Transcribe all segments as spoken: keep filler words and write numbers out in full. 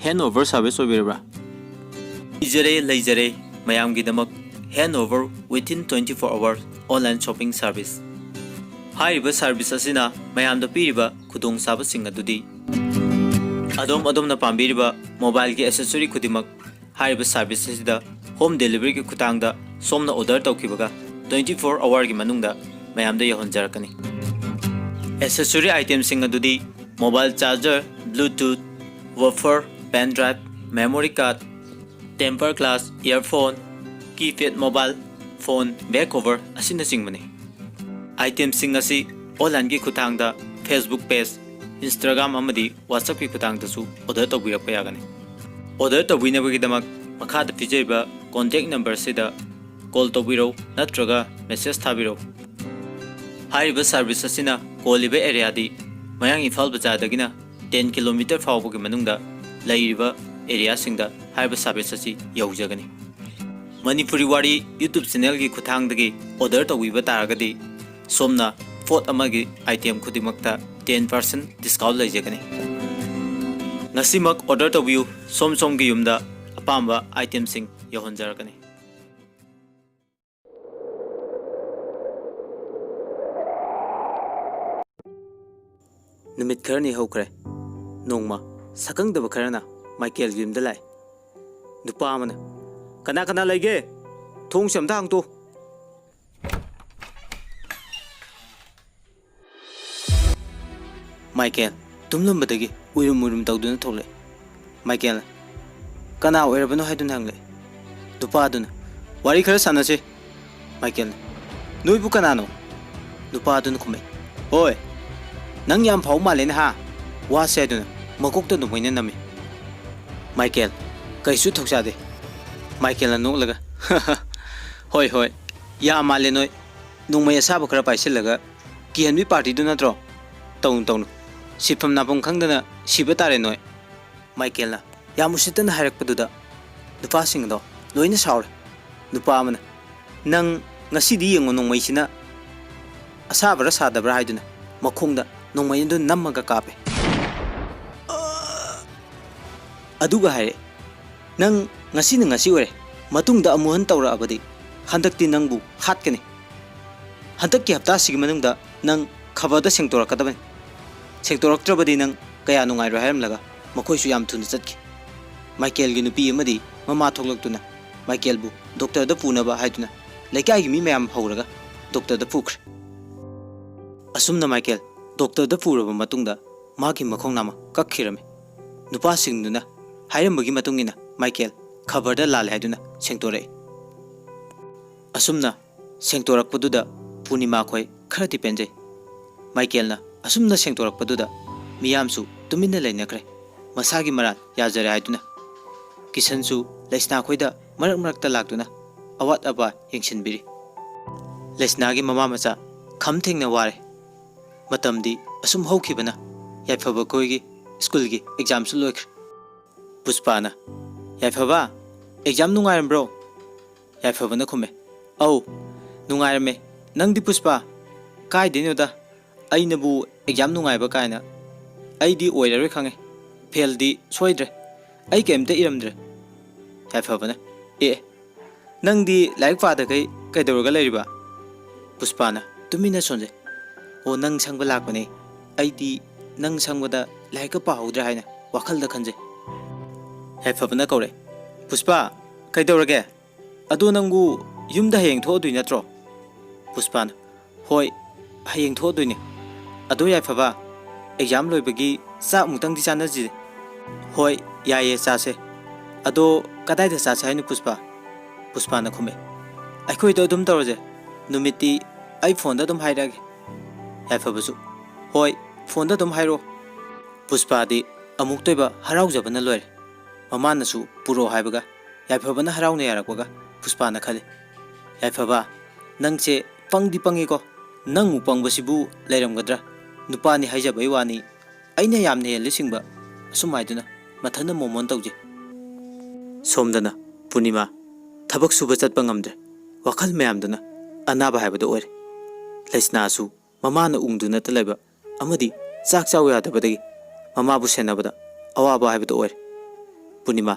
Handover service ꯑꯣꯏꯕꯤꯔꯕ꯭ꯔꯥ? ꯂꯩꯖꯔꯦ, ꯂꯩꯖꯔꯦ꯫ ꯃꯌꯥꯝꯒꯤꯗꯃꯛ handover within twenty four hours online shopping service꯫ ꯍꯥꯏꯔꯤꯕ service ꯑꯁꯤꯅ ꯃꯌꯥꯝꯗ ꯄꯤꯔꯤꯕ ꯈꯨꯗꯣꯡꯆꯥꯕꯁꯤꯡ ꯑꯗꯨꯗꯤ ꯑꯗꯣꯝ ꯑꯗꯣꯝꯅ ꯄꯥꯝꯕꯤꯔꯤꯕ mobileꯒꯤ accessory ꯈꯨꯗꯤꯡꯃꯛ ꯍꯥꯏꯔꯤꯕ service ꯑꯁꯤꯗ home deliveryꯒꯤ ꯈꯨꯠꯊꯥꯡꯗ ꯁꯣꯝꯅ order ꯇꯧꯈꯤꯕꯒ twenty four hourꯒꯤ ꯃꯅꯨꯡꯗ ꯃꯌꯥꯝꯗ ꯌꯧꯍꯟꯖꯔꯛꯀꯅꯤ꯫ Accessory itemꯁꯤꯡ ꯑꯗꯨꯗꯤ mobile charger, Bluetooth, woofer, pen drive, memory card, tempered glass, earphone, keypad mobile phone, back cover ꯑꯁꯤꯅꯆꯤꯡꯕꯅꯤ꯫ Itemꯁꯤꯡ ꯑꯁꯤ onlineꯒꯤ ꯈꯨꯠꯊꯥꯡꯗ Facebook page, Instagram ꯑꯃꯗꯤ WhatsAppꯀꯤ ꯈꯨꯠꯊꯥꯡꯗꯁꯨ order ꯇꯧꯕꯤꯔꯛꯄ ꯌꯥꯒꯅꯤ꯫ Order ꯇꯧꯕꯤꯅꯕꯒꯤꯗꯃꯛ ꯃꯈꯥꯗ ꯄꯤꯖꯔꯤꯕ contact numberꯁꯤꯗ call ꯇꯧꯕꯤꯔꯧ ꯅꯠꯇ꯭ꯔꯒ message ꯊꯥꯕꯤꯔꯧ꯫ ꯍꯥꯏꯔꯤꯕ service ꯑꯁꯤꯅ ꯀꯣꯜꯂꯤꯕ areaꯗꯤ ꯃꯌꯥꯡ ꯏꯝꯐꯥꯜ ꯕꯖꯥꯔꯗꯒꯤꯅ ten kilometer ꯐꯥꯎꯕꯒꯤ ꯃꯅꯨꯡꯗ ꯂꯩꯔꯤꯕ areaꯁꯤꯡꯗ ꯍꯥꯏꯔꯤꯕ service ꯑꯁꯤ ꯌꯧꯖꯒꯅꯤ꯫ ꯃꯅꯤꯄꯨꯔꯤ ꯋꯥꯔꯤ YouTube channelꯒꯤ ꯈꯨꯠꯊꯥꯡꯗꯒꯤ order ꯇꯧꯕꯤꯕ ꯇꯥꯔꯒꯗꯤ ꯁꯣꯝꯅ ꯄꯣꯠ ꯑꯃꯒꯤ item ꯈꯨꯗꯤꯡꯃꯛꯇ ten percent discount ꯂꯩꯖꯒꯅꯤ꯫ ꯉꯁꯤꯃꯛ order ꯇꯧꯕꯤꯌꯨ, ꯁꯣꯝ ꯁꯣꯝꯒꯤ ꯌꯨꯝꯗ ꯑꯄꯥꯝꯕ itemꯁꯤꯡ ꯌꯧꯍꯟꯖꯔꯛꯀꯅꯤ꯫ ꯅꯨꯃꯤꯠ ꯈꯔꯅꯤ ꯍꯧꯈ꯭ꯔꯦ꯫ ꯅꯣꯡꯃ ꯁꯛꯈꯪꯗꯕ ꯈꯔꯅ ꯃꯥꯏꯀꯦꯜꯒꯤ ꯌꯨꯝꯗ ꯂꯥꯛꯑꯦ꯫ ꯅꯨꯄꯥ ꯑꯃꯅ, "ꯀꯅꯥ ꯀꯅꯥ ꯂꯩꯒꯦ? ꯊꯣꯡꯁꯦ ꯑꯝꯇ ꯍꯥꯡꯇꯣꯛꯎ꯫" ꯃꯥꯏꯀꯦꯜ ꯇꯨꯝꯂꯝꯕꯗꯒꯤ ꯎꯏꯔꯨꯝ ꯎꯏꯔꯨꯝ ꯇꯧꯗꯨꯅ ꯊꯣꯛꯂꯛꯏ꯫ ꯃꯥꯏꯀꯦꯜꯅ, "ꯀꯅꯥ ꯑꯣꯏꯔꯕꯅꯣ?" ꯍꯥꯏꯗꯨꯅ ꯍꯪꯂꯛꯏ꯫ ꯅꯨꯄꯥꯗꯨꯅ, "ꯋꯥꯔꯤ ꯈꯔ ꯁꯥꯟꯅꯁꯤ꯫" ꯃꯥꯏꯀꯦꯜꯅ, "ꯅꯣꯏꯕꯨ ꯀꯅꯥꯅꯣ?" ꯅꯨꯄꯥꯗꯨꯅ ꯈꯨꯝꯃꯛꯏ, "ꯍꯣꯏ, ꯅꯪ ꯌꯥꯝ ꯐꯥꯎ ꯃꯥꯜꯂꯦꯅꯦ ꯍꯥ? ꯋꯥꯁꯦ" ꯍꯥꯏꯗꯨꯅ ꯃꯀꯣꯛꯇ ꯅꯣꯡꯃꯩꯅ ꯅꯝꯃꯤ꯫ ꯃꯥꯏꯀꯦꯜ ꯀꯩꯁꯨ ꯊꯧꯁꯥꯗꯦ꯫ ꯃꯥꯏꯀꯦꯜꯅ ꯅꯣꯛꯂꯒ, "ꯍꯣꯏ, ꯍꯣꯏ, ꯌꯥꯝ ꯃꯥꯜꯂꯦ ꯅꯣꯏ꯫ ꯅꯣꯡꯃꯩ ꯑꯁꯥꯕ ꯈꯔ ꯄꯥꯏꯁꯤꯜꯂꯒ ꯀꯤꯍꯟꯕꯤ ꯄꯥꯔꯇꯤꯗꯨ ꯅꯠꯇ꯭ꯔꯣ? ꯇꯧꯅꯨ, ꯇꯧꯅꯨ꯫ ꯁꯤꯐꯝ ꯅꯥꯐꯝ ꯈꯪꯗꯅ ꯁꯤꯕ ꯇꯥꯔꯦ ꯅꯣꯏ꯫" ꯃꯥꯏꯀꯦꯜꯅ ꯌꯥꯝ ꯎꯁꯤꯠꯇꯅ ꯍꯥꯏꯔꯛꯄꯗꯨꯗ ꯅꯨꯄꯥꯁꯤꯡꯗꯣ ꯂꯣꯏꯅ ꯁꯥꯎꯔꯦ꯫ ꯅꯨꯄꯥ ꯑꯃꯅ, "ꯅꯪ ꯉꯁꯤꯗꯤ ꯌꯦꯡꯉꯣ ꯅꯣꯡꯃꯩꯁꯤꯅ ꯑꯁꯥꯕ꯭ꯔꯥ ꯁꯥꯗꯕ꯭ꯔꯥ" ꯍꯥꯏꯗꯨꯅ ꯃꯈꯣꯡꯗ ꯅꯣꯡꯃꯩ ꯑꯗꯨ ꯅꯝꯃꯒ ꯀꯥꯞꯄꯦ꯫ ꯑꯗꯨꯒ ꯍꯥꯏꯔꯛꯑꯦ, "ꯅꯪ ꯉꯁꯤꯅ ꯉꯁꯤ ꯑꯣꯏꯔꯦ, ꯃꯇꯨꯡꯗ ꯑꯃꯨꯛ ꯍꯟꯅ ꯇꯧꯔꯛꯑꯕꯗꯤ ꯍꯟꯗꯛꯇꯤ ꯅꯪꯕꯨ ꯍꯥꯠꯀꯅꯤ꯫ ꯍꯟꯗꯛꯀꯤ ꯍꯞꯇꯥꯁꯤꯒꯤ ꯃꯅꯨꯡꯗ ꯅꯪ ꯈꯕꯔꯗ ꯁꯦꯡꯇꯣꯔꯛꯀꯗꯕꯅꯤ꯫ ꯁꯦꯡꯇꯣꯔꯛꯇ꯭ꯔꯕꯗꯤ ꯅꯪ ꯀꯌꯥ ꯅꯨꯡꯉꯥꯏꯔꯣꯏ" ꯍꯥꯏꯔꯝꯂꯒ ꯃꯈꯣꯏꯁꯨ ꯌꯥꯝ ꯊꯨꯅ ꯆꯠꯈꯤ꯫ ꯃꯥꯏꯀꯦꯜꯒꯤ ꯅꯨꯄꯤ ꯑꯃꯗꯤ ꯃꯃꯥ ꯊꯣꯛꯂꯛꯇꯨꯅ ꯃꯥꯏꯀꯦꯜꯕꯨ ꯗꯣꯛꯇꯔꯗ ꯄꯨꯅꯕ ꯍꯥꯏꯗꯨꯅ ꯂꯩꯀꯥꯏꯒꯤ ꯃꯤ ꯃꯌꯥꯝ ꯍꯧꯔꯒ ꯗꯣꯛꯇꯔꯗ ꯄꯨꯈ꯭ꯔꯦ꯫ ꯑꯁꯨꯝꯅ ꯃꯥꯏꯀꯦꯜ ꯗꯣꯛꯇꯔꯗ ꯄꯨꯔꯕ ꯃꯇꯨꯡꯗ ꯃꯥꯒꯤ ꯃꯈꯣꯡ ꯅꯥꯝꯃ ꯀꯛꯈꯤꯔꯝꯃꯤ꯫ ꯅꯨꯄꯥꯁꯤꯡꯗꯨꯅ ꯍꯥꯏꯔꯝꯕꯒꯤ ꯃꯇꯨꯡ ꯏꯟꯅ ꯃꯥꯏꯀꯦꯜ ꯈꯕꯔꯗ ꯂꯥꯜꯂꯦ ꯍꯥꯏꯗꯨꯅ ꯁꯦꯡꯇꯣꯔꯛꯏ꯫ ꯑꯁꯨꯝꯅ ꯁꯦꯡꯇꯣꯔꯛꯄꯗꯨꯗ ꯄꯨꯔꯅꯤꯃꯥ ꯈꯣꯏ ꯈꯔꯗꯤ ꯄꯦꯟꯖꯩ꯫ ꯃꯥꯏꯀꯦꯜꯅ ꯑꯁꯨꯝꯅ ꯁꯦꯡꯇꯣꯔꯛꯄꯗꯨꯗ ꯃꯤꯌꯥꯝꯁꯨ ꯇꯨꯃꯤꯟꯅ ꯂꯩꯅꯈ꯭ꯔꯦ꯫ ꯃꯁꯥꯒꯤ ꯃꯔꯥꯜ ꯌꯥꯖꯔꯦ ꯍꯥꯏꯗꯨꯅ꯫ ꯀꯤꯁꯟꯁꯨ ꯂꯩꯁꯅꯥ ꯈꯣꯏꯗ ꯃꯔꯛ ꯃꯔꯛꯇ ꯂꯥꯛꯇꯨꯅ ꯑꯋꯥꯠ ꯑꯄꯥ ꯌꯦꯡꯁꯤꯟꯕꯤꯔꯤ꯫ ꯂꯩꯁꯅꯥꯒꯤ ꯃꯃꯥ ꯃꯆꯥ ꯈꯝ ꯊꯦꯡꯅ ꯋꯥꯔꯦ꯫ ꯃꯇꯝꯗꯤ ꯑꯁꯨꯝ ꯍꯧꯈꯤꯕꯅ ꯌꯥꯏꯐꯕ ꯈꯣꯏꯒꯤ ꯁ꯭ꯀꯨꯜꯒꯤ ꯑꯦꯛꯖꯥꯝꯁꯨ ꯂꯣꯏꯈ꯭ꯔꯦ꯫ ꯄꯨꯁꯄꯥꯅ, "ꯌꯥꯏꯐꯕ, ꯑꯦꯛꯖꯥꯝ ꯅꯨꯡꯉꯥꯏꯔꯝꯕ꯭ꯔꯣ?" ꯌꯥꯏꯐꯕꯅ ꯈꯨꯝꯃꯦ, "ꯑꯧ, ꯅꯨꯡꯉꯥꯏꯔꯝꯃꯦ꯫ ꯅꯪꯗꯤ ꯄꯨꯁꯄꯥ? ꯀꯥꯏꯗꯩꯅꯣꯗ, ꯑꯩꯅꯕꯨ ꯑꯦꯛꯖꯥꯝ ꯅꯨꯡꯉꯥꯏꯕ ꯀꯥꯏꯅ꯫ ꯑꯩꯗꯤ ꯑꯣꯏꯔꯔꯣꯏ ꯈꯪꯉꯦ꯫ ꯐꯦꯜꯗꯤ ꯁꯣꯏꯗ꯭ꯔꯦ꯫ ꯑꯩ ꯀꯩꯝꯇ ꯏꯔꯝꯗ꯭ꯔꯦ꯫" ꯌꯥꯏꯐꯕꯅ, "ꯑꯦ, ꯅꯪꯗꯤ ꯂꯥꯏꯔꯤꯛ ꯄꯥꯗꯈꯩ ꯀꯩꯗꯧꯔꯒ ꯂꯩꯔꯤꯕ?" ꯄꯨꯁꯄꯥꯅ ꯇꯨꯃꯤꯟꯅ ꯁꯣꯟꯖꯩ꯫ "ꯑꯣ, ꯅꯪ ꯁꯪꯕ ꯂꯥꯛꯄꯅꯦ꯫ ꯑꯩꯗꯤ ꯅꯪ ꯁꯪꯕꯗ ꯂꯥꯏꯔꯤꯛꯀ ꯄꯥꯍꯧꯗ꯭ꯔꯦ ꯍꯥꯏꯅ ꯋꯥꯈꯜꯗ ꯈꯟꯖꯩ꯫" ꯌꯥꯏꯐꯕꯅ ꯀꯧꯔꯦ, "ꯄꯨꯁꯄꯥ, ꯀꯩꯗꯧꯔꯒꯦ? ꯑꯗꯣ ꯅꯪꯕꯨ ꯌꯨꯝꯗ ꯍꯌꯦꯡ ꯊꯣꯛꯑꯗꯣꯏ ꯅꯠꯇ꯭ꯔꯣ?" ꯄꯨꯁꯄꯥꯅ, "ꯍꯣꯏ, ꯍꯌꯦꯡ ꯊꯣꯛꯑꯗꯣꯏꯅꯦ꯫ ꯑꯗꯣ ꯌꯥꯏꯐꯕ, ꯑꯦꯛꯖꯥꯝ ꯂꯣꯏꯕꯒꯤ ꯆꯥꯛ ꯑꯃꯨꯛꯇꯪꯗꯤ ꯆꯥꯅꯁꯤ꯫" "ꯍꯣꯏ, ꯌꯥꯏꯌꯦ, ꯆꯥꯁꯦ꯫ ꯑꯗꯣ ꯀꯗꯥꯏꯗ ꯆꯥꯁꯦ ꯍꯥꯏꯅꯣ, ꯄꯨꯁꯄꯥ?" ꯄꯨꯁꯄꯥꯅ ꯈꯨꯝꯃꯦ, "ꯑꯩꯈꯣꯏꯗ ꯑꯗꯨꯝ ꯇꯧꯔꯁꯦ꯫ ꯅꯨꯃꯤꯠꯇꯤ ꯑꯩ ꯐꯣꯟꯗ ꯑꯗꯨꯝ ꯍꯥꯏꯔꯛꯑꯒꯦ꯫" ꯌꯥꯏꯐꯕꯁꯨ, "ꯍꯣꯏ, ꯐꯣꯟꯗ ꯑꯗꯨꯝ ꯍꯥꯏꯔꯛꯑꯣ꯫" ꯄꯨꯁꯄꯥꯗꯤ ꯑꯃꯨꯛꯇꯣꯏꯕ ꯍꯔꯥꯎꯖꯕꯅ ꯂꯣꯏꯔꯦ꯫ ꯃꯃꯥꯅꯁꯨ ꯄꯨꯔꯛꯑꯣ ꯍꯥꯏꯕꯒ ꯌꯥꯏꯐꯕꯅ ꯍꯔꯥꯎꯅ ꯌꯥꯔꯛꯄꯒ ꯄꯨꯁꯄꯥꯅ ꯈꯜꯂꯤ, "ꯌꯥꯏꯐꯕ, ꯅꯪꯁꯦ ꯄꯪꯗꯤ ꯄꯪꯉꯤꯀꯣ꯫ ꯅꯪꯃꯨꯛ ꯄꯪꯕꯁꯤꯕꯨ ꯂꯩꯔꯝꯒꯗ꯭ꯔꯥ? ꯅꯨꯄꯥꯅꯤ ꯍꯥꯏꯖꯕꯩ ꯋꯥꯅꯤ, ꯑꯩꯅ ꯌꯥꯝꯅ ꯍꯦꯜꯂꯤ ꯁꯤꯡꯕ꯫" ꯑꯁꯨꯝ ꯍꯥꯏꯗꯨꯅ ꯃꯊꯟꯇ ꯃꯣꯃꯣꯟ ꯇꯧꯖꯩ꯫ ꯁꯣꯝꯗꯅ ꯄꯨꯔꯅꯤꯃꯥ ꯊꯕꯛ ꯁꯨꯕ ꯆꯠꯄ ꯉꯝꯗ꯭ꯔꯦ꯫ ꯋꯥꯈꯜ ꯃꯌꯥꯝꯗꯨꯅ ꯑꯅꯥꯕ ꯍꯥꯏꯕꯗꯨ ꯑꯣꯏꯔꯦ꯫ ꯂꯩꯁꯅꯥꯁꯨ ꯃꯃꯥꯅ ꯎꯪꯗꯨꯅꯇ ꯂꯩꯕ ꯑꯃꯗꯤ ꯆꯥꯛ ꯆꯥꯎ ꯌꯥꯗꯕꯗꯒꯤ ꯃꯃꯥꯕꯨ ꯁꯦꯟꯅꯕꯗ ꯑꯋꯥꯕ ꯍꯥꯏꯕꯗꯨ ꯑꯣꯏꯔꯦ꯫ ꯄꯨꯔꯅꯤꯃꯥ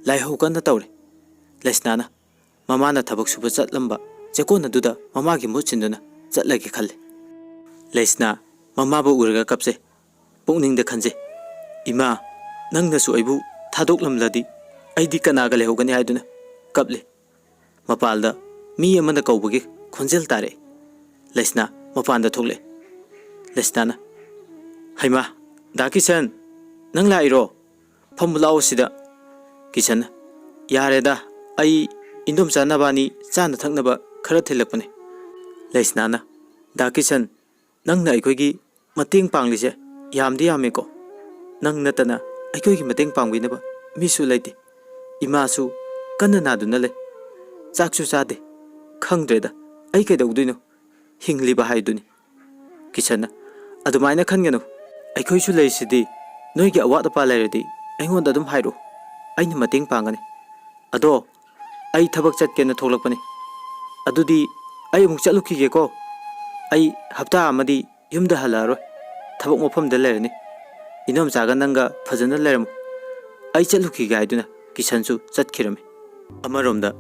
ꯂꯥꯏꯍꯧ ꯀꯟꯅ ꯇꯧꯔꯦ꯫ ꯂꯩꯁꯅꯥꯅ ꯃꯃꯥꯅ ꯊꯕꯛ ꯁꯨꯕ ꯆꯠꯂꯝꯕ ꯆꯦꯛꯀꯣꯟ ꯑꯗꯨꯗ ꯃꯃꯥꯒꯤ ꯃꯍꯨꯠ ꯁꯤꯟꯗꯨꯅ ꯆꯠꯂꯒꯦ ꯈꯜꯂꯦ꯫ ꯂꯩꯁꯅꯥ ꯃꯃꯥꯕꯨ ꯎꯔꯒ ꯀꯞꯆꯩ꯫ ꯄꯨꯛꯅꯤꯡꯗ ꯈꯟꯖꯩ, "ꯏꯃꯥ, ꯅꯪꯅꯁꯨ ꯑꯩꯕꯨ ꯊꯥꯗꯣꯛꯂꯝꯂꯗꯤ ꯑꯩꯗꯤ ꯀꯅꯥꯒ ꯂꯩꯍꯧꯒꯅꯤ?" ꯍꯥꯏꯗꯨꯅ ꯀꯞꯂꯤ꯫ ꯃꯄꯥꯜꯗ ꯃꯤ ꯑꯃꯅ ꯀꯧꯕꯒꯤ ꯈꯣꯟꯖꯦꯜ ꯇꯥꯔꯛꯑꯦ꯫ ꯂꯩꯁꯅꯥ ꯃꯄꯥꯟꯗ ꯊꯣꯛꯂꯛꯑꯦ꯫ ꯂꯩꯁꯅꯥꯅ, "ꯍꯩꯃꯥ, ꯗꯥ ꯀꯤꯁꯟ, ꯅꯪ ꯂꯥꯛꯏꯔꯣ? ꯐꯝꯃꯨ ꯂꯥꯛꯑꯣ ꯁꯤꯗ꯫" ꯀꯤꯁꯟꯅ, "ꯌꯥꯔꯦꯗ, ꯑꯩ ꯏꯟꯗꯣꯝꯆꯥ ꯅꯕꯥꯅꯤ ꯆꯥꯅ ꯊꯛꯅꯕ ꯈꯔ ꯊꯤꯜꯂꯛꯄꯅꯦ꯫" ꯂꯩꯁꯅꯥꯅ, "ꯗꯥ ꯀꯤꯁꯟ, ꯅꯪꯅ ꯑꯩꯈꯣꯏꯒꯤ ꯃꯇꯦꯡ ꯄꯥꯡꯂꯤꯁꯦ ꯌꯥꯝꯗꯤ ꯌꯥꯝꯃꯦꯀꯣ꯫ ꯅꯪ ꯅꯠꯇꯅ ꯑꯩꯈꯣꯏꯒꯤ ꯃꯇꯦꯡ ꯄꯥꯡꯕꯤꯅꯕ ꯃꯤꯁꯨ ꯂꯩꯇꯦ꯫ ꯏꯃꯥꯁꯨ ꯀꯟꯅ ꯅꯥꯗꯨꯅ ꯂꯩ꯫ ꯆꯥꯛꯁꯨ ꯆꯥꯗꯦ꯫ ꯈꯪꯗ꯭ꯔꯦꯗ, ꯑꯩ ꯀꯩꯗꯧꯗꯣꯏꯅꯣ? ꯍꯤꯡꯂꯤꯕ ꯍꯥꯏꯗꯨꯅꯤ꯫" ꯀꯤꯁꯟꯅ, "ꯑꯗꯨꯃꯥꯏꯅ ꯈꯟꯒꯅꯨ꯫ ꯑꯩꯈꯣꯏꯁꯨ ꯂꯩꯔꯤꯁꯤꯗꯤ꯫ ꯅꯣꯏꯒꯤ ꯑꯋꯥꯠ ꯑꯄꯥ ꯂꯩꯔꯗꯤ ꯑꯩꯉꯣꯟꯗ ꯑꯗꯨꯝ ꯍꯥꯏꯔꯛꯎ꯫ ꯑꯩꯅ ꯃꯇꯦꯡ ꯄꯥꯡꯒꯅꯤ꯫ ꯑꯗꯣ ꯑꯩ ꯊꯕꯛ ꯆꯠꯀꯦꯅ ꯊꯣꯛꯂꯛꯄꯅꯤ꯫ ꯑꯗꯨꯗꯤ ꯑꯩ ꯑꯃꯨꯛ ꯆꯠꯂꯨꯈꯤꯒꯦꯀꯣ꯫ ꯑꯩ ꯍꯞꯇꯥ ꯑꯃꯗꯤ ꯌꯨꯝꯗ ꯍꯜꯂꯛꯑꯔꯣꯏ꯫ ꯊꯕꯛ ꯃꯐꯝꯗ ꯂꯩꯔꯅꯤ꯫ ꯏꯅꯝꯆꯥꯒ ꯅꯪꯒ ꯐꯖꯅ ꯂꯩꯔꯝꯃꯨ꯫ ꯑꯩ ꯆꯠꯂꯨꯈꯤꯒꯦ" ꯍꯥꯏꯗꯨꯅ ꯀꯤꯁꯟꯁꯨ ꯆꯠꯈꯤꯔꯝꯃꯤ꯫ ꯑꯃꯔꯣꯝꯗ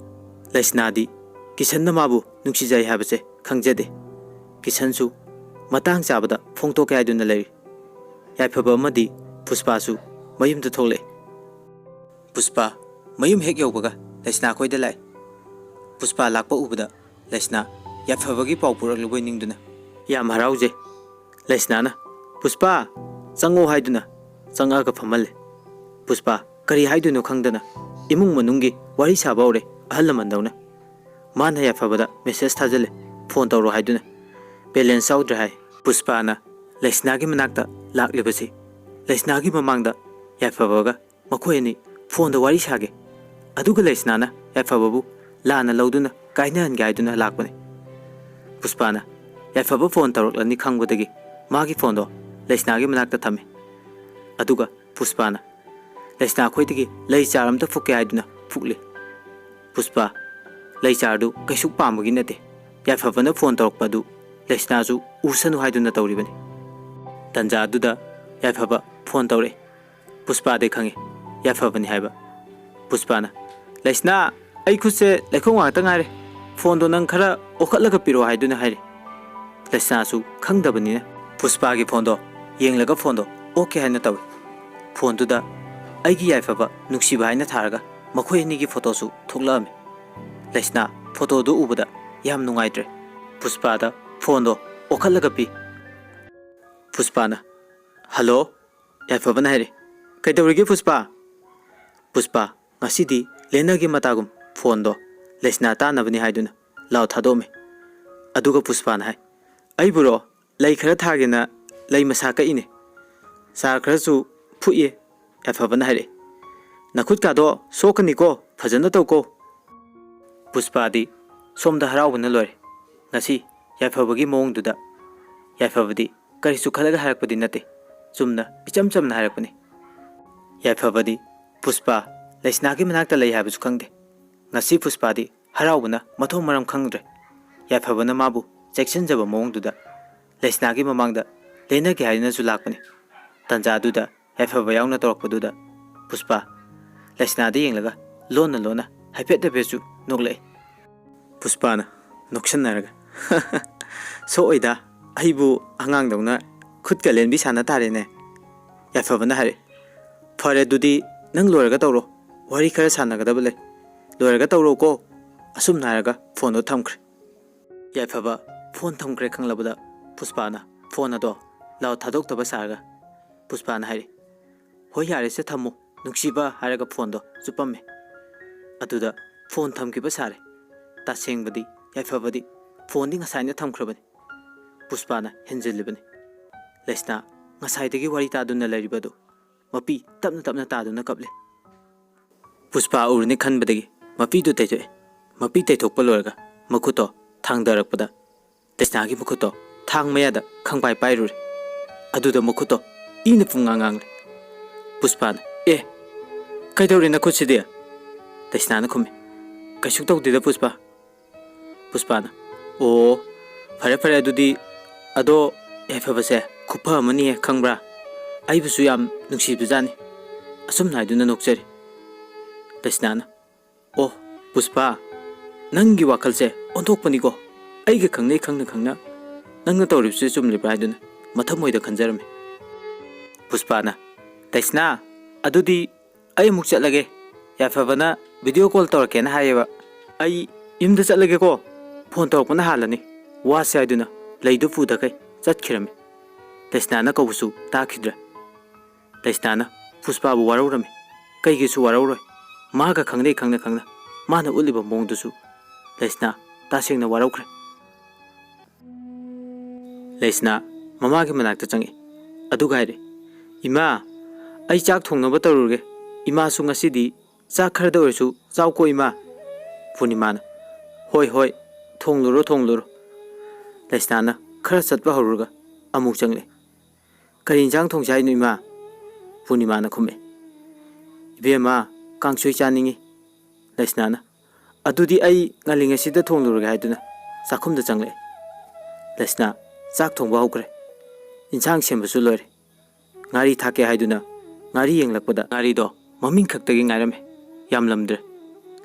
ꯂꯩꯁꯅꯥꯗꯤ ꯀꯤꯁꯟꯅ ꯃꯥꯕꯨ ꯅꯨꯡꯁꯤꯖꯩ ꯍꯥꯏꯕꯁꯦ ꯈꯪꯖꯗꯦ꯫ ꯀꯤꯁꯟꯁꯨ ꯃꯇꯥꯡ ꯆꯥꯕꯗ ꯐꯣꯡꯗꯣꯛꯀꯦ ꯍꯥꯏꯗꯨꯅ ꯂꯩꯔꯤ꯫ ꯌꯥꯏꯐꯕ ꯑꯃꯗꯤ ꯄꯨꯁꯄꯥꯁꯨ ꯃꯌꯨꯝꯗ ꯊꯣꯛꯂꯛꯑꯦ꯫ ꯄꯨꯁꯄꯥ ꯃꯌꯨꯝ ꯍꯦꯛ ꯌꯧꯕꯒ ꯂꯩꯁꯅꯥ ꯈꯣꯏꯗ ꯂꯥꯛꯑꯦ꯫ ꯄꯨꯁꯄꯥ ꯂꯥꯛꯄ ꯎꯕꯗ ꯂꯩꯁꯅꯥ ꯌꯥꯏꯐꯕꯒꯤ ꯄꯥꯎ ꯄꯨꯔꯛꯂꯨꯕꯣꯏ ꯅꯤꯡꯗꯨꯅ ꯌꯥꯝ ꯍꯔꯥꯎꯖꯩ꯫ ꯂꯩꯁꯅꯥꯅ, "ꯄꯨꯁꯄꯥ, ꯆꯪꯉꯣ" ꯍꯥꯏꯗꯨꯅ ꯆꯪꯉꯛꯑꯒ ꯐꯝꯍꯜꯂꯦ꯫ ꯄꯨꯁꯄꯥ ꯀꯔꯤ ꯍꯥꯏꯗꯣꯏꯅꯣ ꯈꯪꯗꯅ ꯏꯃꯨꯡ ꯃꯅꯨꯡꯒꯤ ꯋꯥꯔꯤ ꯁꯥꯕ ꯍꯧꯔꯦ ꯑꯍꯜ ꯂꯃꯟꯗꯧꯅ꯫ ꯃꯥꯅ ꯌꯥꯏꯐꯕꯗ ꯃꯦꯁꯦꯖ ꯊꯥꯖꯤꯜꯂꯦ, "ꯐꯣꯟ ꯇꯧꯔꯣ" ꯍꯥꯏꯗꯨꯅ꯫ ꯕꯦꯂꯦꯟꯁ ꯌꯥꯎꯗ꯭ꯔꯦ ꯍꯥꯏ꯫ ꯄꯨꯁꯄꯥꯅ ꯂꯩꯁꯅꯥꯒꯤ ꯃꯅꯥꯛꯇ ꯂꯥꯛꯂꯤꯕꯁꯤ ꯂꯩꯁꯅꯥꯒꯤ ꯃꯃꯥꯡꯗ ꯌꯥꯏꯐꯕꯒ ꯃꯈꯣꯏ ꯑꯅꯤ ꯐꯣꯟꯗ ꯋꯥꯔꯤ ꯁꯥꯒꯦ, ꯑꯗꯨꯒ ꯂꯩꯁꯅꯥꯅ ꯌꯥꯏꯐꯕꯕꯨ ꯂꯥꯟꯅ ꯂꯧꯗꯨꯅ ꯀꯥꯏꯅꯍꯟꯒꯦ ꯍꯥꯏꯗꯨꯅ ꯂꯥꯛꯄꯅꯤ꯫ ꯄꯨꯁꯄꯥꯅ ꯌꯥꯏꯐꯕ ꯐꯣꯟ ꯇꯧꯔꯛꯂꯅꯤ ꯈꯪꯕꯗꯒꯤ ꯃꯥꯒꯤ ꯐꯣꯟꯗꯣ ꯂꯩꯁꯅꯥꯒꯤ ꯃꯅꯥꯛꯇ ꯊꯝꯃꯤ꯫ ꯑꯗꯨꯒ ꯄꯨꯁꯄꯥꯅ ꯂꯩꯁꯅꯥ ꯈꯣꯏꯗꯒꯤ ꯂꯩ ꯆꯥꯔ ꯑꯝꯇ ꯐꯨꯛꯀꯦ ꯍꯥꯏꯗꯨꯅ ꯐꯨꯛꯂꯤ꯫ ꯄꯨꯁꯄꯥ ꯂꯩ ꯆꯥꯔꯗꯨ ꯀꯩꯁꯨ ꯄꯥꯝꯕꯒꯤ ꯅꯠꯇꯦ꯫ ꯌꯥꯏꯐꯕꯅ ꯐꯣꯟ ꯇꯧꯔꯛꯄ ꯑꯗꯨ ꯂꯩꯁꯅꯥꯁꯨ ꯎꯁꯅꯨ ꯍꯥꯏꯗꯨꯅ ꯇꯧꯔꯤꯕꯅꯤ꯫ ꯇꯟꯖꯥ ꯑꯗꯨꯗ ꯌꯥꯏꯐꯕ ꯐꯣꯟ ꯇꯧꯔꯛꯏ꯫ ꯄꯨꯁꯄꯥꯗꯤ ꯈꯪꯏ꯫ ꯌꯥꯏꯐꯕꯅꯤ ꯍꯥꯏꯕ꯫ ꯄꯨꯁꯄꯥꯅ, "ꯂꯩꯁꯅꯥ, ꯑꯩ ꯈꯨꯠꯁꯦ ꯂꯩꯈꯣꯝ ꯉꯥꯛꯇ ꯉꯥꯏꯔꯦ, ꯐꯣꯟꯗꯣ ꯅꯪ ꯈꯔ ꯑꯣꯈꯠꯂꯒ ꯄꯤꯔꯛꯑꯣ" ꯍꯥꯏꯗꯨꯅ ꯍꯥꯏꯔꯤ꯫ ꯂꯩꯁꯅꯥꯁꯨ ꯈꯪꯗꯕꯅꯤꯅ ꯄꯨꯁꯄꯥꯒꯤ ꯐꯣꯟꯗꯣ ꯌꯦꯡꯂꯒ ꯐꯣꯟꯗꯣ ꯑꯣꯛꯀꯦ ꯍꯥꯏꯅ ꯇꯧꯏ꯫ ꯐꯣꯟꯗꯨꯗ ꯑꯩꯒꯤ ꯌꯥꯏꯐꯕ ꯅꯨꯡꯁꯤꯕ ꯍꯥꯏꯅ ꯊꯥꯔꯒ ꯃꯈꯣꯏ ꯑꯅꯤꯒꯤ ꯐꯣꯇꯣꯁꯨ ꯊꯣꯛꯂꯛꯑꯝꯃꯤ꯫ ꯂꯩꯁꯅꯥ ꯐꯣꯇꯣꯗꯨ ꯎꯕꯗ ꯌꯥꯝ ꯅꯨꯡꯉꯥꯏꯇ꯭ꯔꯦ꯫ ꯄꯨꯁꯄꯥꯗ ꯐꯣꯟꯗꯣ ꯑꯣꯈꯠꯂꯒ ꯄꯤ꯫ ꯄꯨꯁꯄꯥꯅ, "ꯍꯜꯂꯣ?" ꯌꯥꯏꯐꯕꯅ ꯍꯥꯏꯔꯤ, "ꯀꯩꯗꯧꯔꯤꯒꯦ ꯄꯨꯁꯄꯥ?" ꯄꯨꯁꯄꯥ ꯉꯁꯤꯗꯤ ꯂꯦꯅꯒꯤ ꯃꯇꯥꯒꯨꯝ ꯐꯣꯟꯗꯣ ꯂꯩꯁꯅꯥ ꯇꯥꯅꯕꯅꯤ ꯍꯥꯏꯗꯨꯅ ꯂꯥꯎ ꯊꯥꯗꯣꯛꯑꯝꯃꯤ꯫ ꯑꯗꯨꯒ ꯄꯨꯁꯄꯥꯅ ꯍꯥꯏ, "ꯑꯩꯕꯨꯔꯣ? ꯂꯩ ꯈꯔ ꯊꯥꯒꯦꯅ ꯂꯩ ꯃꯁꯥ ꯀꯛꯏꯅꯦ꯫ ꯆꯥ ꯈꯔꯁꯨ ꯐꯨꯛꯏ"꯫ ꯌꯥꯏꯐꯕꯅ ꯍꯥꯏꯔꯛꯏ, "ꯅꯈꯨꯠꯀꯥꯗꯣ ꯁꯣꯛꯀꯅꯤꯀꯣ, ꯐꯖꯅ ꯇꯧꯀꯣ"꯫ ꯄꯨꯁꯄꯥꯗꯤ ꯁꯣꯝꯗ ꯍꯔꯥꯎꯕꯅ ꯂꯣꯏꯔꯦ꯫ ꯉꯁꯤ ꯌꯥꯏꯐꯕꯒꯤ ꯃꯑꯣꯡꯗꯨꯗ꯫ ꯌꯥꯏꯐꯕꯗꯤ ꯀꯔꯤꯁꯨ ꯈꯜꯂꯒ ꯍꯥꯏꯔꯛꯄꯗꯤ ꯅꯠꯇꯦ, ꯆꯨꯝꯅ ꯏꯆꯝ ꯆꯝꯅ ꯍꯥꯏꯔꯛꯄꯅꯤ꯫ ꯌꯥꯏꯐꯕꯗꯤ ꯄꯨꯁꯄꯥ ꯂꯩꯁꯅꯥꯒꯤ ꯃꯅꯥꯛꯇ ꯂꯩ ꯍꯥꯏꯕꯁꯨ ꯈꯪꯗꯦ꯫ ꯉꯁꯤ ꯄꯨꯁꯄꯥꯗꯤ ꯍꯔꯥꯎꯕꯅ ꯃꯊꯣꯡ ꯃꯔꯝ ꯈꯪꯗ꯭ꯔꯦ꯫ ꯌꯥꯏꯐꯕꯅ ꯃꯥꯕꯨ ꯆꯦꯛꯁꯤꯟꯖꯕ ꯃꯑꯣꯡꯗꯨꯗ ꯂꯩꯁꯅꯥꯒꯤ ꯃꯃꯥꯡꯗ ꯂꯦꯟꯅꯒꯦ ꯍꯥꯏꯗꯨꯅꯁꯨ ꯂꯥꯛꯄꯅꯤ꯫ ꯇꯥꯟꯖꯥꯗꯨꯗ ꯌꯥꯏꯐꯕ ꯌꯥꯎꯅ ꯇꯧꯔꯛꯄꯗꯨꯗ ꯄꯨꯁꯄꯥ ꯂꯩꯁꯅꯥꯗ ꯌꯦꯡꯂꯒ ꯂꯣꯟꯅ ꯂꯣꯟꯅ ꯍꯥꯏꯐꯦꯠ ꯍꯥꯏꯐꯦꯠꯁꯨ ꯅꯣꯛꯂꯛꯏ꯫ ꯄꯨꯁꯄꯥꯅ ꯅꯣꯛꯁꯟꯅꯔꯒ, "ꯁꯣꯛꯑꯣꯏꯗ, ꯑꯩꯕꯨ ꯑꯉꯥꯡꯗꯧꯅ ꯈꯨꯠꯀ ꯂꯦꯟꯕꯤ ꯁꯥꯟꯅ ꯇꯥꯔꯦꯅꯦ"꯫ ꯌꯥꯏꯐꯕꯅ ꯍꯥꯏꯔꯛꯏ, "ꯐꯔꯦ, ꯑꯗꯨꯗꯤ ꯅꯪ ꯂꯣꯏꯔꯒ ꯇꯧꯔꯣ, ꯋꯥꯔꯤ ꯈꯔ ꯁꯥꯟꯅꯒꯗꯕ ꯂꯩ, ꯂꯣꯏꯔꯒ ꯇꯧꯔꯣꯀꯣ"꯫ ꯑꯁꯨꯝꯅ ꯍꯥꯏꯔꯒ ꯐꯣꯟꯗꯣ ꯊꯝꯈ꯭ꯔꯦ꯫ ꯌꯥꯏꯐꯕ ꯐꯣꯟ ꯊꯝꯈ꯭ꯔꯦ ꯈꯪꯂꯕꯗ ꯄꯨꯁꯄꯥꯅ ꯐꯣꯟ ꯑꯗꯣ ꯂꯥꯎ ꯊꯥꯗꯣꯛꯇꯕ ꯁꯥꯔꯒ ꯄꯨꯁꯄꯥꯅ ꯍꯥꯏꯔꯤ, "ꯍꯣꯏ, ꯌꯥꯔꯦꯁꯦ, ꯊꯝꯃꯣ, ꯅꯨꯡꯁꯤꯕ" ꯍꯥꯏꯔꯒ ꯐꯣꯟꯗꯣ ꯆꯨꯞꯄꯝꯃꯦ꯫ ꯑꯗꯨꯗ ꯐꯣꯟ ꯊꯝꯈꯤꯕ ꯁꯥꯔꯦ꯫ ꯇꯁꯦꯡꯕꯗꯤ ꯌꯥꯏꯐꯕꯗꯤ ꯐꯣꯟꯗꯤ ꯉꯁꯥꯏꯅ ꯊꯝꯈ꯭ꯔꯕꯅꯤ꯫ ꯄꯨꯁꯄꯥꯅ ꯍꯦꯟꯖꯤꯜꯂꯤꯕꯅꯤ꯫ ꯂꯩꯁꯅꯥ ꯉꯁꯥꯏꯗꯒꯤ ꯋꯥꯔꯤ ꯇꯥꯗꯨꯅ ꯂꯩꯔꯤꯕꯗꯨ ꯃꯄꯤ ꯇꯞꯅ ꯇꯞꯅ ꯇꯥꯗꯨꯅ ꯀꯞꯂꯤ꯫ ꯄꯨꯁꯄꯥ ꯎꯔꯅꯤ ꯈꯟꯕꯗꯒꯤ ꯃꯄꯤꯗꯨ ꯇꯩꯊꯣꯛꯑꯦ꯫ ꯃꯄꯤ ꯇꯩꯊꯣꯛꯄ ꯂꯣꯏꯔꯒ ꯃꯈꯨꯠꯇꯣ ꯊꯥꯡꯗꯔꯛꯄꯗ ꯂꯩꯁꯅꯥꯒꯤ ꯃꯈꯨꯠꯇꯣ ꯊꯥꯡ ꯃꯌꯥꯗ ꯈꯪꯄꯥꯏ ꯄꯥꯏꯔꯨꯔꯦ꯫ ꯑꯗꯨꯗ ꯃꯈꯨꯠꯇꯣ ꯏꯅ ꯄꯨꯡꯉꯥꯡ ꯉꯥꯡꯂꯦ꯫ ꯄꯨꯁꯄꯥꯅ, "ꯑꯦ, ꯀꯩꯗꯧꯔꯦ ꯅꯈꯨꯠꯁꯤꯗꯤ?" ꯂꯩꯁꯅꯥꯅ ꯈꯨꯝꯃꯤ, "ꯀꯩꯁꯨ ꯇꯧꯗꯦꯗ ꯄꯨꯁꯄꯥ"꯫ ꯄꯨꯁꯄꯥꯅ, "ꯑꯣ, ꯐꯔꯦ ꯐꯔꯦ ꯑꯗꯨꯗꯤ꯫ ꯑꯗꯣ ꯌꯥꯏꯐꯕꯁꯦ ꯈꯨꯐ ꯑꯃꯅꯤꯍꯦ, ꯈꯪꯕ꯭ꯔꯥ? ꯑꯩꯕꯨꯁꯨ ꯌꯥꯝ ꯅꯨꯡꯁꯤꯕꯖꯥꯠꯅꯤ꯫ ꯑꯁꯨꯝꯅ ꯍꯥꯏꯗꯨꯅ ꯅꯣꯛꯆꯔꯤ꯫ ꯂꯩꯁꯅꯥꯅ, "ꯑꯣ, ꯄꯨꯁꯄꯥ, ꯅꯪꯒꯤ ꯋꯥꯈꯜꯁꯦ ꯑꯣꯟꯊꯣꯛꯄꯅꯤꯀꯣ꯫ ꯑꯩꯒ ꯈꯪꯅꯩ ꯈꯪꯅ ꯈꯪꯅ ꯅꯪꯅ ꯇꯧꯔꯤꯕꯁꯤ ꯆꯨꯝꯂꯤꯕ꯭ꯔꯥ?" ꯍꯥꯏꯗꯨꯅ ꯃꯊꯃꯣꯏꯗ ꯈꯟꯖꯔꯝꯃꯤ꯫ ꯄꯨꯁꯄꯥꯅ, "ꯂꯩꯁꯅꯥ, ꯑꯗꯨꯗꯤ ꯑꯩ ꯑꯃꯨꯛ ꯆꯠꯂꯒꯦ꯫ ꯌꯥꯏꯐꯕꯅ ꯚꯤꯗꯤꯑꯣ ꯀꯣꯜ ꯇꯧꯔꯛꯀꯦꯅ ꯍꯥꯏꯌꯦꯕ꯫ ꯑꯩ ꯌꯨꯝꯗ ꯆꯠꯂꯒꯦꯀꯣ꯫ ꯐꯣꯟ ꯇꯧꯔꯛꯄꯅ ꯍꯥꯜꯂꯅꯤ꯫ ꯋꯥꯁꯦ" ꯍꯥꯏꯗꯨꯅ ꯂꯩꯗꯨ ꯄꯨꯗꯈꯩ ꯆꯠꯈꯤꯔꯝꯃꯤ꯫ ꯂꯩꯁꯅꯥꯅ ꯀꯧꯕꯁꯨ ꯇꯥꯈꯤꯗ꯭ꯔꯦ꯫ ꯂꯩꯁꯅꯥꯅ ꯄꯨꯁꯄꯥꯕꯨ ꯋꯥꯔꯧꯔꯝꯃꯤ꯫ ꯀꯩꯒꯤꯁꯨ ꯋꯥꯔꯧꯔꯣꯏ꯫ ꯃꯥꯒ ꯈꯪꯅꯩ ꯈꯪꯅ ꯈꯪꯅ ꯃꯥꯅ ꯎꯠꯂꯤꯕ ꯃꯑꯣꯡꯗꯨꯁꯨ ꯂꯩꯁꯅꯥ ꯇꯁꯦꯡꯅ ꯋꯥꯔꯧꯈ꯭ꯔꯦ꯫ ꯂꯩꯁꯅꯥ ꯃꯃꯥꯒꯤ ꯃꯅꯥꯛꯇ ꯆꯪꯉꯛꯏ꯫ ꯑꯗꯨꯒ ꯍꯥꯏꯔꯦ, "ꯏꯃꯥ, ꯑꯩ ꯆꯥꯛ ꯊꯣꯡꯅꯕ ꯇꯧꯔꯨꯔꯒꯦ꯫ ꯏꯃꯥꯁꯨ ꯉꯁꯤꯗꯤ ꯆꯥꯛ ꯈꯔꯗ ꯑꯣꯏꯔꯁꯨ ꯆꯥꯎꯀꯣ, ꯏꯃꯥ꯫" ꯄꯨꯔꯅꯤꯃꯥꯅ, "ꯍꯣꯏ, ꯍꯣꯏ, ꯊꯣꯡꯂꯨꯔꯣ, ꯊꯣꯡꯂꯨꯔꯣ꯫" ꯂꯩꯁꯅꯥꯅ ꯈꯔ ꯆꯠꯄ ꯍꯧꯔꯨꯔꯒ ꯑꯃꯨꯛ ꯆꯪꯂꯛꯏ꯫ "ꯀꯔꯤ ꯏꯟꯁꯥꯡ ꯊꯣꯡꯁꯦ ꯍꯥꯏꯅꯣ, ꯏꯃꯥ?" ꯄꯨꯔꯅꯤꯃꯥꯅ ꯈꯨꯝꯃꯛꯏ꯫ "ꯏꯕꯦꯝꯃ, ꯀꯥꯡꯁꯣꯏ ꯆꯥꯅꯤꯡꯉꯤ꯫" ꯂꯩꯁꯅꯥꯅ, "ꯑꯗꯨꯗꯤ ꯑꯩ ꯉꯜꯂꯤꯉꯩꯁꯤꯗ ꯊꯣꯡꯂꯨꯔꯒꯦ" ꯍꯥꯏꯗꯨꯅ ꯆꯥꯛꯈꯨꯝꯗ ꯆꯪꯂꯛꯑꯦ꯫ ꯂꯩꯁꯅꯥ ꯆꯥꯛ ꯊꯣꯡꯕ ꯍꯧꯈ꯭ꯔꯦ꯫ ꯏꯟꯁꯥꯡ ꯁꯦꯝꯕꯁꯨ ꯂꯣꯏꯔꯦ꯫ ꯉꯥꯔꯤ ꯊꯥꯛꯀꯦ ꯍꯥꯏꯗꯨꯅ ꯉꯥꯔꯤ ꯌꯦꯡꯂꯛꯄꯗ ꯉꯥꯔꯤꯗꯣ ꯃꯃꯤꯡ ꯈꯛꯇꯒꯤ ꯉꯥꯏꯔꯝꯃꯦ, ꯌꯥꯝꯂꯝꯗ꯭ꯔꯦ꯫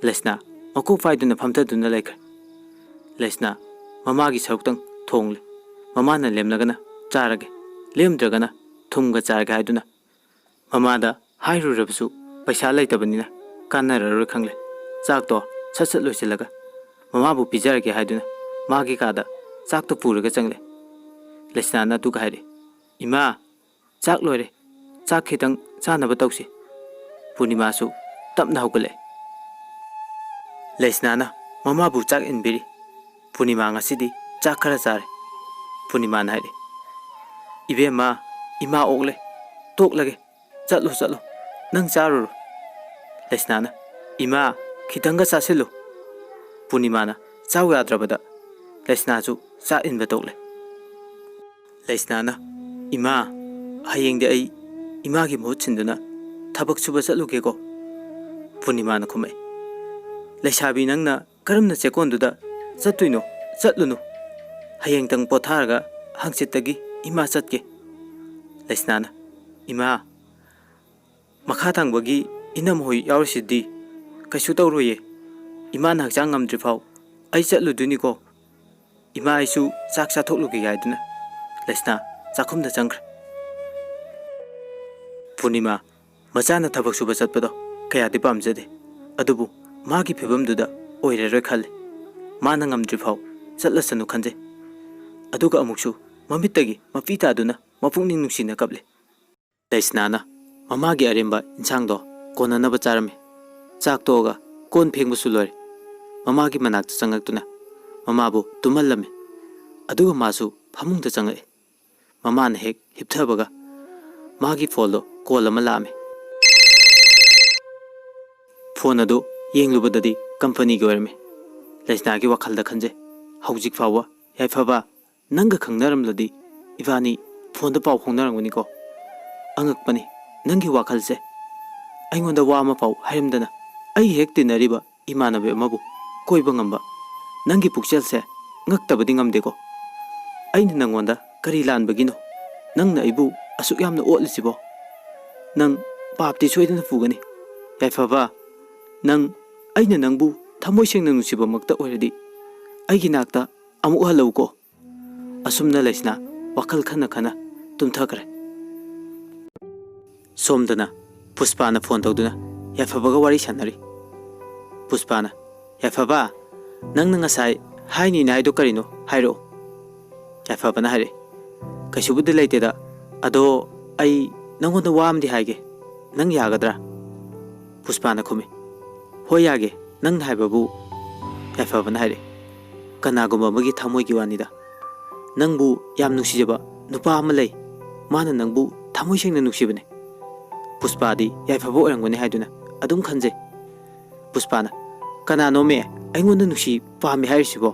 ꯂꯩꯁꯅꯥ ꯃꯀꯣꯛ ꯐꯥꯏꯗꯨꯅ ꯐꯝꯊꯗꯨꯅ ꯂꯩꯈ꯭ꯔꯦ꯫ ꯂꯩꯁꯅꯥ ꯃꯃꯥꯒꯤ ꯁꯔꯨꯛꯇꯪ ꯊꯣꯡꯂꯦ꯫ ꯃꯃꯥꯅ ꯂꯦꯝꯂꯒꯅ ꯆꯥꯔꯒꯦ, ꯂꯦꯝꯗ꯭ꯔꯒꯅ ꯊꯨꯝꯒ ꯆꯥꯔꯒꯦ ꯍꯥꯏꯗꯨꯅ ꯃꯃꯥꯗ ꯍꯥꯏꯔꯨꯔꯕꯁꯨ ꯄꯩꯁꯥ ꯂꯩꯇꯕꯅꯤꯅ ꯀꯥꯟꯅꯔꯔꯣꯏ ꯈꯪꯂꯦ꯫ ꯆꯥꯛꯇꯣ ꯁꯠ ꯁꯠ ꯂꯣꯏꯁꯤꯜꯂꯒ ꯃꯃꯥꯕꯨ ꯄꯤꯖꯔꯒꯦ ꯍꯥꯏꯗꯨꯅ ꯃꯥꯒꯤ ꯀꯥꯗ ꯆꯥꯛꯇꯣ ꯄꯨꯔꯒ ꯆꯪꯂꯦ꯫ ꯂꯩꯁꯅꯥꯅ ꯑꯗꯨꯒ ꯍꯥꯏꯔꯦ, "ꯏꯃꯥ, ꯆꯥꯛ ꯂꯣꯏꯔꯦ꯫ ꯆꯥꯛ ꯈꯤꯇꯪ ꯆꯥꯅꯕ ꯇꯧꯁꯤ꯫" ꯄꯨꯔꯅꯤꯃꯥꯁꯨ ꯇꯞꯅ ꯍꯧꯒꯠꯂꯛꯑꯦ꯫ ꯂꯩꯁꯅꯥꯅ ꯃꯃꯥꯕꯨ ꯆꯥꯛ ꯏꯟꯕꯤꯔꯤ꯫ ꯄꯨꯔꯅꯤꯃꯥ ꯉꯁꯤꯗꯤ ꯆꯥꯛ ꯈꯔ ꯆꯥꯔꯦ꯫ ꯄꯨꯔꯅꯤꯃꯥꯅ ꯍꯥꯏꯔꯦ, "ꯏꯕꯦꯝꯃ, ꯏꯃꯥ ꯑꯣꯛꯂꯦ, ꯇꯣꯛꯂꯒꯦ꯫ ꯆꯠꯂꯣ, ꯆꯠꯂꯣ꯫ ꯅꯪ ꯆꯥꯔꯨꯔꯣ꯫" ꯂꯩꯁꯅꯥꯅ, "ꯏꯃꯥ, ꯈꯤꯇꯪꯒ ꯆꯥꯁꯤꯜꯂꯨ꯫" ꯄꯨꯔꯅꯤꯃꯥꯅ ꯆꯥꯎ ꯌꯥꯗ꯭ꯔꯕꯗ ꯂꯩꯁꯅꯥꯁꯨ ꯆꯥꯛ ꯏꯟꯕ ꯇꯣꯛꯂꯦ꯫ ꯂꯩꯁꯅꯥꯅ, "ꯏꯃꯥ, ꯍꯌꯦꯡꯗꯤ ꯑꯩ ꯏꯃꯥꯒꯤ ꯃꯍꯨꯠ ꯁꯤꯟꯗꯨꯅ ꯊꯕꯛ ꯁꯨꯕ ꯆꯠꯂꯨꯒꯦꯀꯣ꯫" ꯄꯨꯔꯅꯤꯃꯥꯅ ꯈꯨꯝꯃꯛꯏ, "ꯂꯩꯁꯥꯕꯤ ꯅꯪꯅ ꯀꯔꯝꯅ ꯆꯦꯛꯀꯣꯟꯗꯨꯗ ꯆꯠꯇꯣꯏꯅꯣ? ꯆꯠꯂꯨꯅꯨ꯫ ꯍꯌꯦꯡꯇꯪ ꯄꯣꯊꯥꯔꯒ ꯍꯪꯆꯤꯠꯇꯒꯤ ꯏꯃꯥ ꯆꯠꯀꯦ꯫" ꯂꯩꯁꯅꯥꯅ, "ꯏꯃꯥ, ꯃꯈꯥ ꯊꯪꯕꯒꯤ ꯏꯅꯝ ꯍꯣꯏ ꯌꯥꯎꯔꯤꯁꯤꯗꯤ? ꯀꯩꯁꯨ ꯇꯧꯔꯣꯏꯌꯦ꯫ ꯏꯃꯥꯅ ꯍꯛꯆꯥꯡ ꯉꯝꯗ꯭ꯔꯤꯐꯥꯎ ꯑꯩ ꯆꯠꯂꯨꯗꯣꯏꯅꯤꯀꯣ꯫ ꯏꯃꯥ, ꯑꯩꯁꯨ ꯆꯥꯛ ꯆꯥꯊꯣꯛꯂꯨꯒꯦ ꯍꯥꯏꯗꯨꯅ ꯂꯩꯁꯅꯥ ꯆꯥꯛꯈꯨꯝꯗ ꯆꯪꯈ꯭ꯔꯦ꯫ ꯄꯨꯔꯅꯤꯃꯥ, ꯃꯆꯥꯅ ꯊꯕꯛ ꯁꯨꯕ ꯆꯠꯄꯗꯣ ꯀꯌꯥꯗꯤ ꯄꯥꯝꯖꯗꯦ, ꯑꯗꯨꯕꯨ ꯃꯥꯒꯤ ꯐꯤꯕꯝꯗꯨꯗ ꯑꯣꯏꯔꯔꯣꯏ ꯈꯜꯂꯤ꯫ ꯃꯥꯅ ꯉꯝꯗ꯭ꯔꯤꯐꯥꯎ ꯆꯠꯂꯁꯅꯨ ꯈꯟꯖꯩ꯫ ꯑꯗꯨꯒ ꯑꯃꯨꯛꯁꯨ ꯃꯃꯤꯠꯇꯒꯤ ꯃꯄꯤ ꯇꯥꯗꯨꯅ ꯃꯄꯨꯛꯅꯤꯡ ꯅꯨꯡꯁꯤꯅ ꯀꯞꯂꯤ꯫ ꯂꯩꯁꯅꯥꯅ ꯃꯃꯥꯒꯤ ꯑꯔꯦꯝꯕ ꯏꯟꯁꯥꯡꯗꯣ ꯀꯣꯟꯅꯅꯕ ꯆꯥꯔꯝꯃꯤ꯫ ꯆꯥꯛ ꯇꯣꯛꯑꯒ ꯀꯣꯟ ꯐꯦꯡꯕꯁꯨ ꯂꯣꯏꯔꯦ꯫ ꯃꯃꯥꯒꯤ ꯃꯅꯥꯛꯇ ꯆꯪꯉꯛꯇꯨꯅ ꯃꯃꯥꯕꯨ ꯇꯨꯝꯍꯜꯂꯝꯃꯤ꯫ ꯑꯗꯨꯒ ꯃꯥꯁꯨ ꯐꯃꯨꯡꯗ ꯆꯪꯉꯛꯏ꯫ ꯃꯃꯥꯅ ꯍꯦꯛ ꯍꯤꯞꯊꯕꯒ ꯃꯥꯒꯤ ꯐꯣꯟꯗꯣ ꯀꯣꯜ ꯑꯃ ꯂꯥꯛꯑꯝꯃꯤ꯫ ꯐꯣꯟ ꯑꯗꯨ ꯌꯦꯡꯂꯨꯕꯗꯗꯤ ꯀꯝꯄꯅꯤꯒꯤ ꯑꯣꯏꯔꯝꯃꯤ꯫ ꯂꯩꯁꯅꯥꯒꯤ ꯋꯥꯈꯜꯗ ꯈꯟꯖꯩ, "ꯍꯧꯖꯤꯛ ꯐꯥꯎꯕ ꯌꯥꯏꯐꯕ ꯅꯪꯒ ꯈꯪꯅꯔꯝꯂꯗꯤ ꯏꯕꯥꯅꯤ ꯐꯣꯟꯗ ꯄꯥꯎ ꯐꯥꯎꯅꯔꯝꯒꯅꯤꯀꯣ꯫ ꯑꯉꯛꯄꯅꯤ, ꯅꯪꯒꯤ ꯋꯥꯈꯜꯁꯦ꯫ ꯑꯩꯉꯣꯟꯗ ꯋꯥ ꯑꯃ ꯐꯥꯎ ꯍꯥꯏꯔꯝꯗꯅ ꯑꯩꯒ ꯍꯦꯛ ꯇꯤꯟꯅꯔꯤꯕ ꯏꯃꯥꯟꯅꯕꯤ ꯑꯃꯕꯨ ꯀꯣꯏꯕ ꯉꯝꯕ꯫ ꯅꯪꯒꯤ ꯄꯨꯛꯆꯦꯜꯁꯦ ꯉꯛꯇꯕꯗꯤ ꯉꯝꯗꯦꯀꯣ꯫ ꯑꯩꯅ ꯅꯪꯉꯣꯟꯗ ꯀꯔꯤ ꯂꯥꯟꯕꯒꯤꯅꯣ ꯅꯪꯅ ꯑꯩꯕꯨ ꯑꯁꯨꯛ ꯌꯥꯝꯅ ꯑꯣꯠꯂꯤꯁꯤꯕꯣ? ꯅꯪ ꯄꯥꯞꯇꯤ ꯁꯣꯏꯗꯅ ꯄꯨꯒꯅꯤ꯫ ꯌꯥꯏꯐꯕ, ꯅꯪ, ꯑꯩꯅ ꯅꯪꯕꯨ ꯊꯃꯣꯏ ꯁꯦꯡꯅ ꯅꯨꯡꯁꯤꯕꯃꯛꯇ ꯑꯣꯏꯔꯗꯤ ꯑꯩꯒꯤ ꯅꯥꯛꯇ ꯑꯃꯨꯛ ꯍꯜꯂꯛꯎꯀꯣ꯫" ꯑꯁꯨꯝꯅ ꯂꯩꯁꯅꯥ ꯋꯥꯈꯜ ꯈꯟꯅ ꯈꯟꯅ ꯇꯨꯝꯊꯈ꯭ꯔꯦ꯫ ꯁꯣꯝꯗꯅ ꯄꯨꯁꯄꯥꯅ ꯐꯣꯟ ꯇꯧꯗꯨꯅ ꯌꯥꯏꯐꯕꯒ ꯋꯥꯔꯤ ꯁꯥꯟꯅꯔꯤ꯫ ꯄꯨꯁꯄꯥꯅ, "ꯌꯥꯏꯐꯕ, ꯅꯪꯅ ꯉꯁꯥꯏ ꯍꯥꯏꯅꯤꯅ ꯍꯥꯏꯗꯣ ꯀꯔꯤꯅꯣ? ꯍꯥꯏꯔꯛꯑꯣ꯫" ꯌꯥꯏꯐꯕꯅ ꯍꯥꯏꯔꯛꯏ, "ꯀꯩꯁꯨꯕꯨꯗꯤ ꯂꯩꯇꯦꯗ, ꯑꯗꯣ ꯑꯩ ꯅꯪꯉꯣꯟꯗ ꯋꯥ ꯑꯃꯗꯤ ꯍꯥꯏꯒꯦ, ꯅꯪ ꯌꯥꯒꯗ꯭ꯔꯥ?" ꯄꯨꯁꯄꯥꯅ ꯈꯨꯝꯃꯤ, "ꯍꯣꯏ, ꯌꯥꯒꯦ, ꯅꯪꯅ ꯍꯥꯏꯕꯕꯨ꯫" ꯌꯥꯏꯐꯕꯅ ꯍꯥꯏꯔꯛꯏ, "ꯀꯅꯥꯒꯨꯝꯕ ꯑꯃꯒꯤ ꯊꯃꯣꯏꯒꯤ ꯋꯥꯅꯤꯗ꯫ ꯅꯪꯕꯨ ꯌꯥꯝ ꯅꯨꯡꯁꯤꯖꯕ ꯅꯨꯄꯥ ꯑꯃ ꯂꯩ, ꯃꯥꯅ ꯅꯪꯕꯨ ꯊꯃꯣꯏ ꯁꯦꯡꯅ ꯅꯨꯡꯁꯤꯕꯅꯦ꯫" ꯄꯨꯁꯄꯥꯗꯤ ꯌꯥꯏꯐꯕ ꯑꯣꯏꯔꯝꯒꯅꯤ ꯍꯥꯏꯗꯨꯅ ꯑꯗꯨꯝ ꯈꯟꯖꯩ꯫ ꯄꯨꯁꯄꯥꯅ, "ꯀꯅꯥꯅꯣꯃꯦ ꯑꯩꯉꯣꯟꯗ ꯅꯨꯡꯁꯤ ꯄꯥꯝꯃꯤ ꯍꯥꯏꯔꯤꯁꯤꯕꯣ?"